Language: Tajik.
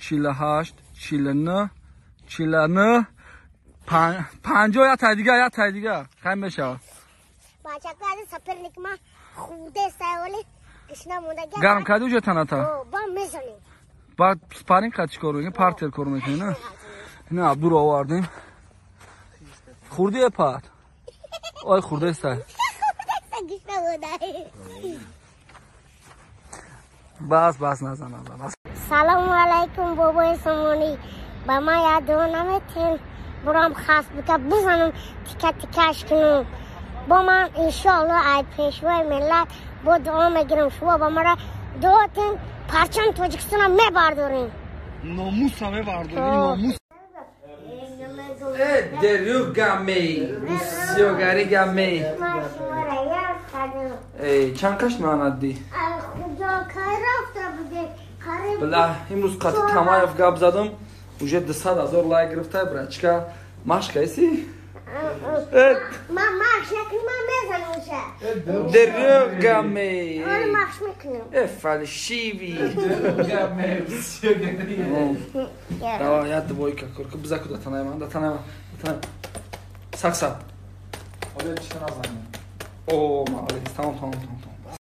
48, 49, 49, 50, як тай дига, як тай дига. Хай мешавад. Бачака аз соперник ма хурде саволи гишна мондаги. Гарм кардӣ уже таната? Ба мезанем. Баъд спарринг қад чӣ кор мекунӣ? Партер кор мекунӣ, на? Ина Абдуро овардем. Хурдие пат? Ой, хурдестай. Гишна мондаги. Бас, бас, назан, назан. Бас. Салому алайкум, бобои Сомонӣ. Ба ман як дуо наметин. Бурам хас бика бизанам, тика тикаш кунам. Бо ман иншоалло ай пешвои миллат бо дуо мегирам. Шумо ба мара дуотин, парчами Тоҷикистона мебардорем. Номуса мебардорем, номус. Э, дерюгаме, русиёгаригаме. Эй, чанд каш меанадди? Била, имрӯз қати Тамаев гап задам, уже 200 ҳазор лайк гирифта, брачка. Машк кайси? Ман машк накунам, ман мезанам уша. Дерюгаме. Ман машк мекунам. Э, фальшивый. Давай, я двойка, курка, бизаку да танай ман, да танай ман, да танай. Сакса. Оля чӣ назанем? О, молодец, тамом, тамом, тамом.